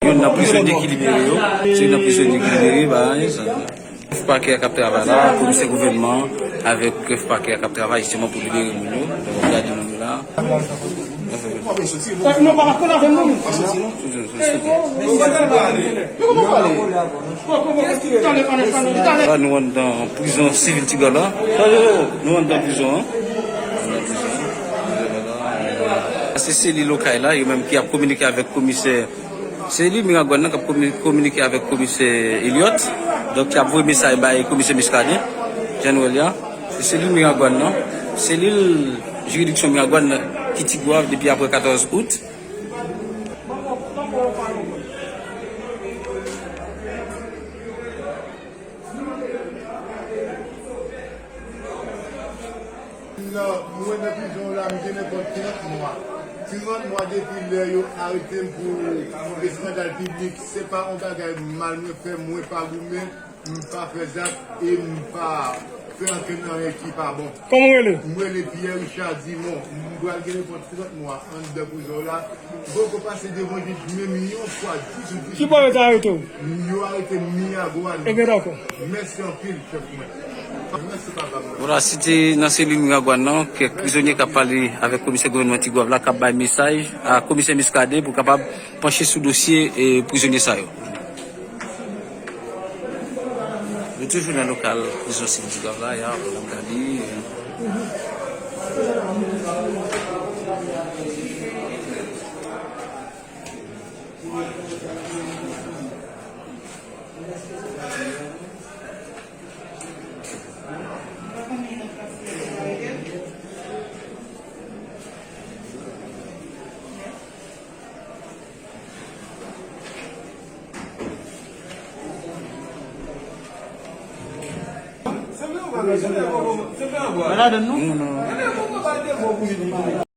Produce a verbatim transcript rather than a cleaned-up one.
Youn nan prizonye ki libere yo. Se youn nan prizonye ki libere, bagay sa. Chèf pakè a k ap travay la, komisè gouvènman an avèk chèf pakè a k ap travay jisteman pou libere moun yo. Donk, w ap gade moun yo la. Non, pa konn avè m non. Soti, soti, soti. La, nou anndan prizon sivil Tigwav la. Nou anndan prizon an. Se selil Okay la, yo menm ki ap kominike avèk komisè. Selil Miragwàn nan k ap komi-, kominike avèk komisè Elliot. Donk, y ap voye mesaj bay komisè Muscadin, Jan Noël la. Se selil Miragwàn nan. Selil jiridiksyon Miragwàn nan ki Tigwav depi apre katòz out. Nan, mwen nan prizon la, m gen nenpòt trant mwa. Trant mwa depi lè yo arete m pou eskandal piblik. Se pa yon bagay mal mwen fè, mwen pa goumen, m pa fè zak e m pa fè ankenn anyen ki pa bon. Kòman w rele? M rele Pierre Richard Dumont. M pral gen nenpòt trant mwa anndan prizon la. M poko pase devan jij menm yon fwa ditou, ditou. Ki bò yo te arete w? Yo arete m Miragwàn. Ebyen, dakò. Mèsi anpil, chèf mwen. Mèsi, papa mwen. Vwala, se te nan selil Miragwàn nan, kèk prizonye k ap pale avèk komisè gouvènman Tigwav la, k ap bay mesaj a komisè Muscadin pou kapab panche sou dosye, e, prizonye sa yo. Nou toujou nan lokal prizon sivil Tigwav la, ya, pou n ap gade. Mwen ladann non.